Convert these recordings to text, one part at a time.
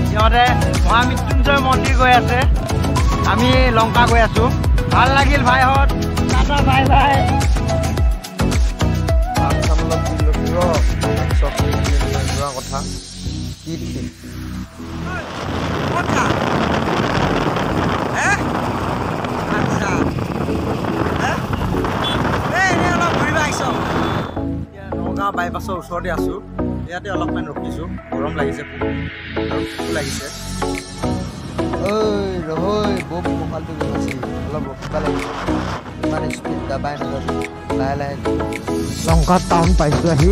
সিহঁতে মহামৃত্যুঞ্জয় মন্দিৰ গৈ আছে, আমি লংকা গৈ আছোঁ। ভাল লাগিল ভাইহঁত, টাটা বাই বাই। কথা কি ঠিক নগাঁও বাইপাছৰ ওচৰতে আছোঁ, ইয়াতে অলপমান ৰখিছোঁ, গৰম লাগিছে খুব আৰু ভোকো লাগিছে। ঐ ৰহৈ বম কঁকালটো বিষাইছে, অলপ ৰখিব লাগিব, ইমান স্পীড দাবাই নাযাবি, লাহে লাহে। লংকা টাউন পাইছোঁ আহি,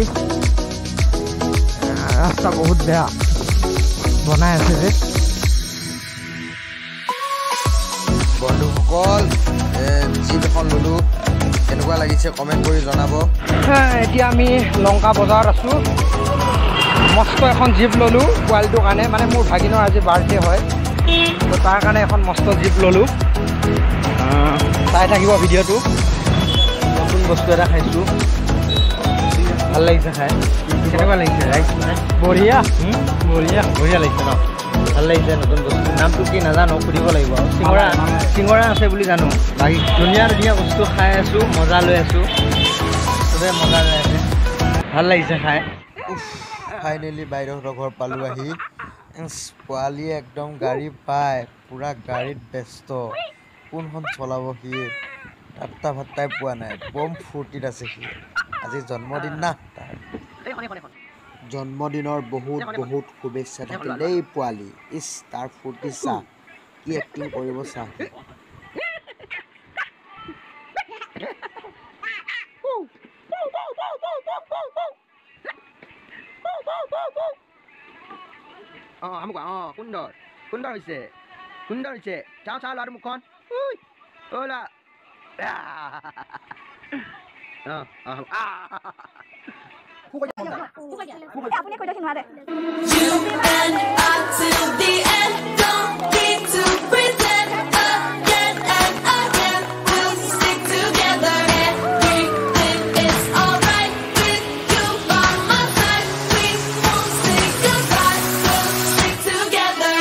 ৰাস্তা বহুত বেয়া বনাই আছে যে। বন্ধুসকল, জীপ এখন ল'লোঁ, কেনেকুৱা লাগিছে কমেণ্ট কৰি জনাব। এতিয়া আমি লংকা বজাৰত আছোঁ, মস্ত এখন জীপ ল'লোঁ পোৱালিটোৰ কাৰণে, মানে মোৰ ভাগিনৰ আজি বাৰ্থডে হয়, তো তাৰ কাৰণে এখন মস্ত জীপ ল'লোঁ। চাই থাকিব ভিডিঅ'টো। নতুন বস্তু এটা খাইছোঁ, ভাল লাগিছে খাই। কেনেকুৱা লাগিছে ৰাইজ? বঢ়িয়া বঢ়িয়া বঢ়িয়া লাগিছে ন? ভাল লাগিছে। নতুন বস্তু, নামটো কি নাজানো, সুধিব লাগিব। চিঙৰা চিঙৰা আছে বুলি জানো। বাকী ধুনীয়া ধুনীয়া বস্তু খাই আছোঁ, মজা লৈ আছোঁ, চবে মজা লৈ আছে, ভাল লাগিছে খাই। ফাইনেলি বাইদেউহঁতৰ ঘৰ পালোঁ আহি। পোৱালীয়ে একদম গাড়ী পায় পূৰা গাড়ীত ব্যস্ত, কোনখন চলাব সি তাত্তা ভাত্তাই পোৱা নাই, বম ফূৰ্তিত আছে সি। আজি জন্মদিন না তাৰ, জন্মদিনৰ বহুত বহুত শুভেচ্ছা থাকিল দেই পোৱালি। ইছ তাৰ ফূৰ্তি চা, কি এক্টিং কৰিব চা। অঁ আমুক, অঁ সুন্দৰ সুন্দৰ হৈছে, সুন্দৰ হৈছে। চাওঁ চাওঁ ল'ৰাটো মুখখন, অ' ল'ৰা, অঁ অঁ। You and I till the end, don't need to pretend again and again. We'll stick together. Everything is alright with you by my side. We won't say goodbye. We'll stick together.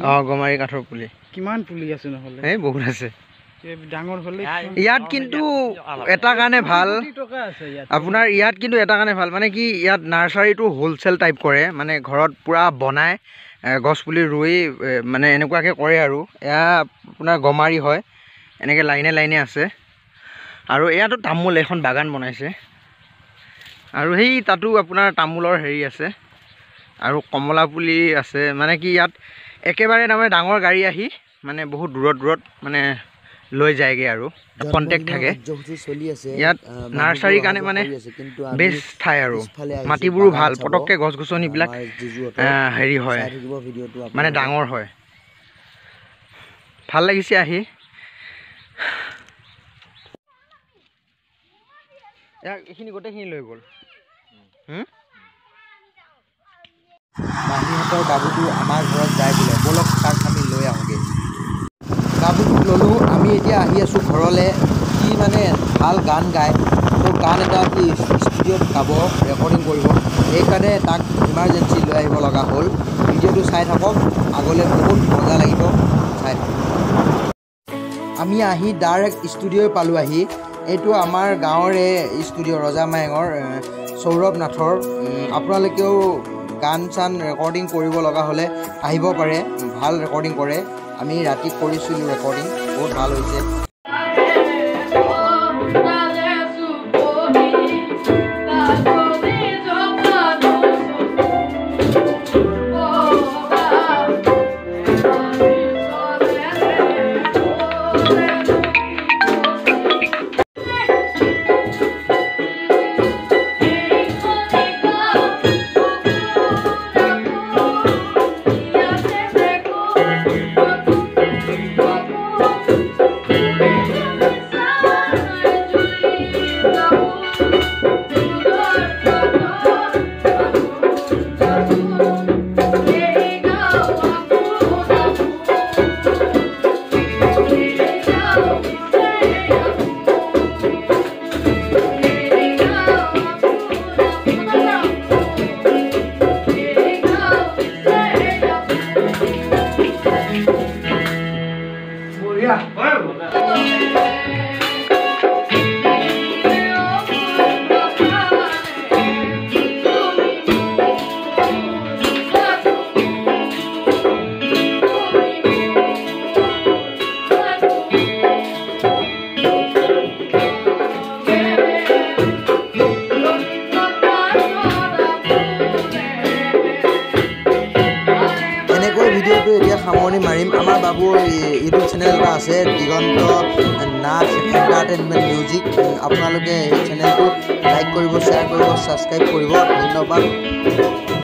অঁ গমাৰি কাঠৰ পুলি কিমান পুলি আছে নহ'লে? এই বহুত আছে। ডাঙৰ হ'লে ইয়াত কিন্তু এটা কাৰণে ভাল আপোনাৰ, ইয়াত কিন্তু এটা কাৰণে ভাল মানে কি, ইয়াত নাৰ্চাৰীটো হ'লচেল টাইপ কৰে, মানে ঘৰত পূৰা বনাই গছ পুলি ৰুই মানে এনেকুৱাকৈ কৰে আৰু। এয়া আপোনাৰ গমাৰি হয়, এনেকৈ লাইনে লাইনে আছে। আৰু ইয়াতো তামোল এখন বাগান বনাইছে, আৰু সেই তাতো আপোনাৰ তামোলৰ হেৰি আছে আৰু কমলা পুলি আছে। মানে কি ইয়াত একেবাৰে তাৰমানে ডাঙৰ গাড়ী আহি মানে বহুত দূৰত দূৰত মানে লৈ যায়গৈ আৰু কণ্টেক্ট থাকে। ইয়াত নাৰ্চাৰীৰ কাৰণে মানে বেষ্ট ঠাই আৰু মাটিবোৰো ভাল, পটককৈ গছ গছনিবিলাক হেৰি হয়, মানে ডাঙৰ হয়। ভাল লাগিছে আহি। এইখিনি গোটেইখিনি লৈ গ'ল। মাহীহঁতৰ বাবুটো আমাৰ ঘৰত যায় বোলে, ব'লক তাক আমি লৈ আহোঁগৈ। বাবুটোক ল'লোঁ, আমি এতিয়া আহি আছোঁ ঘৰলৈ। সি মানে ভাল গান গায়, তো গান এটা সি ষ্টুডিঅ'ত গাব, ৰেকৰ্ডিং কৰিব, সেইকাৰণে তাক ইমাৰ্জেঞ্চি লৈ আহিব লগা হ'ল। ভিডিঅ'টো চাই থাকক, আগলৈ বহুত মজা লাগিব, চাই থাকক। আমি আহি ডাইৰেক্ট ষ্টুডিঅ'ই পালোঁ আহি। এইটো আমাৰ গাঁৱৰে ষ্টুডিঅ', ৰজামায়েঙৰ সৌৰভ নাথৰ। আপোনালোকেও গান চান ৰেকৰ্ডিং কৰিব লগা হ'লে আহিব পাৰে, ভাল ৰেকৰ্ডিং কৰে। আমি ৰাতি কৰিছিলোঁ ৰেকৰ্ডিং, বহুত ভাল হৈছে। Thank you. সামৰণি মাৰিম। আমাৰ বাবুৰ ইউটিউব চেনেল এটা আছে, দিগন্ত নাথ এণ্টাৰটেইনমেণ্ট মিউজিক। আপোনালোকে এই চেনেলটো লাইক কৰিব, শ্বেয়াৰ কৰিব, ছাবস্ক্ৰাইব কৰিব। ধন্যবাদ।